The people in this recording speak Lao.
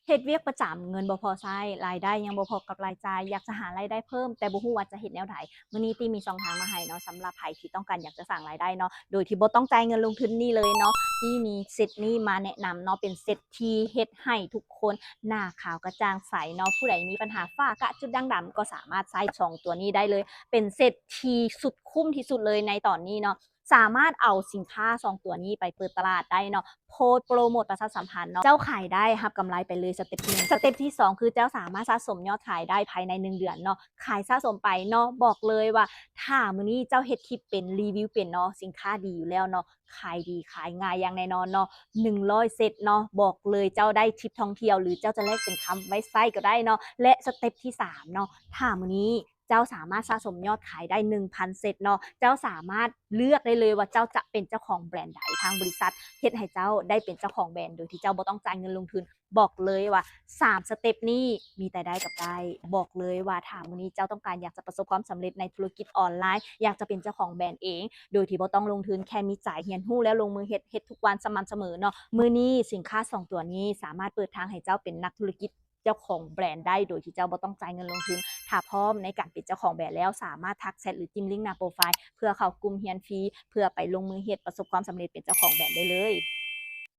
ເຮັດວຽກປະຈຳເງິນບໍ່ພໍໃຊ້, ລາຍໄດ້ຍັງບໍ່ພໍກັບລາຍຈ່າຍ, ຢາກຈະຫາລາຍໄດ້ເພີ່ມ ແຕ່ບໍ່ຮູ້ວ່າຈະເຮັດແນວໃດ. ມື້ນີ້ຕິມີຊ່ອງທາງມາໃຫ້ເນາະ ສຳລັບໃຜທີ່ຕ້ອງການຢາກຈະສ້າງລາຍໄດ້ເນາະ ໂດຍທີ່ບໍ່ຕ້ອງຈ່າຍເງິນລົງທຶນນີ້ເລີຍເນາະ. ຕິມີເຊັດນີ້ມາແນະນຳເນາະ ເປັນເຊັດທີ່ເຮັດໃຫ້ທຸກຄົນໜ້າຂາວກະຈ່າງໃສເນາະ. ຜູ້ໃດມີບັນຫາຝ້າກະຈຸດດ່າງດຳ ກໍສາມາດໃຊ້ສອງຕົວນີ້ໄດ້ເລີຍ. ເປັນເຊັດທີ່ສຸດຄຸ້ມທີ່ສຸດເລີຍໃນຕອນນີ້ເນາະ. ສາມາດເອົາສິນຄ້າສອງຕົວນີ້ໄປເປີດຕະຫຼາດໄດ້ເນາະ, ໂພສໂປຣໂມດປະຊາສຳພັນເນາະ, ເຈົ້າຂາຍໄດ້ຮັບກຳໄລໄປເລີຍສະເຕັບໜຶ່ງ. ສະເຕັບທີສອງ ຄືເຈົ້າສາມາດສະສົມຍອດຂາຍໄດ້ພາຍໃນໜຶ່ງເດືອນເນາະ. ຂາຍສະສົມໄປເນາະ, ບອກເລີຍວ່າຖ້າມື້ນີ້ເຈົ້າເຮັດຄລິບເປັນ, ຣີວິວເປັນເນາະ, ສິນຄ້າດີຢູ່ແລ້ວເນາະ, ຂາຍດີຂາຍງ່າຍຢ່າງແນ່ນອນເນາະ. ໜຶ່ງຮ້ອຍເຊັດເນາະ, ບອກເລີຍເຈົ້າໄດ້ທິບທ່ອງທ່ຽວ ຫຼືເຈົ້າຈະແລກເປັນຄຳໄວ້ໃຊ້ກໍໄດ້ເນາະ. ແລະ ສະເຕັບທີສາມເນາະ, ຖ້າມື້ນີ້ ເຈົ້າສາມາດສະສົມຍອດຂາຍໄດ້ໜຶ່ງພັນເຊັດເນາະ, ເຈົ້າສາມາດເລືອກໄດ້ເລີຍວ່າເຈົ້າຈະເປັນເຈົ້າຂອງແບຣນໃດ. ທາງບໍລິສັດເຮັດໃຫ້ເຈົ້າໄດ້ເປັນເຈົ້າຂອງແບຣນໂດຍທີ່ເຈົ້າບໍ່ຕ້ອງຈ່າຍເງິນລົງທຶນ. ບອກເລີຍວ່າສາມສະເຕັບນີ້ມີແຕ່ໄດ້ກັບໄດ້. ບອກເລີຍວ່າຖ້າມື້ນີ້ເຈົ້າຕ້ອງການຢາກຈະປະສົບຄວາມສຳເລັດໃນທຸລະກິດອອນລາຍ, ຢາກຈະເປັນເຈົ້າຂອງແບຣນເອງ ໂດຍທີ່ບໍ່ຕ້ອງລົງທຶນ, ແຄ່ມີໃຈຮຽນຮູ້ແລ້ວລົງມືເຮັດ, ເຮັດທຸກວັນສະໝ່ຳສະເໝີເນາະ. ມື້ນີ້ສິນຄ້າສອງຕົວນີ້ສາມາດເປີດທາງໃຫ້ເຈົ້າເປັນນັກທຸລະກິດ ເຈົ້າຂອງແບຣນໄດ້ໂດຍທີ່ເຈົ້າບໍ່ຕ້ອງຈ່າຍເງິນລົງທຶນ. ຖ້າພ້ອມໃນການເປັນເຈົ້າຂອງແບຣນແລ້ວ, ສາມາດທັກແຊັດ ຫຼື ຈິ້ມລິ້ງໜ້າໂປຣໄຟລ໌ ເພື່ອເຂົ້າກຸ່ມຮຽນຟຣີ ເພື່ອໄປລົງມືເຮັດ, ປະສົບຄວາມສຳເລັດເປັນເຈົ້າຂອງແບຣນໄດ້ເລີຍ.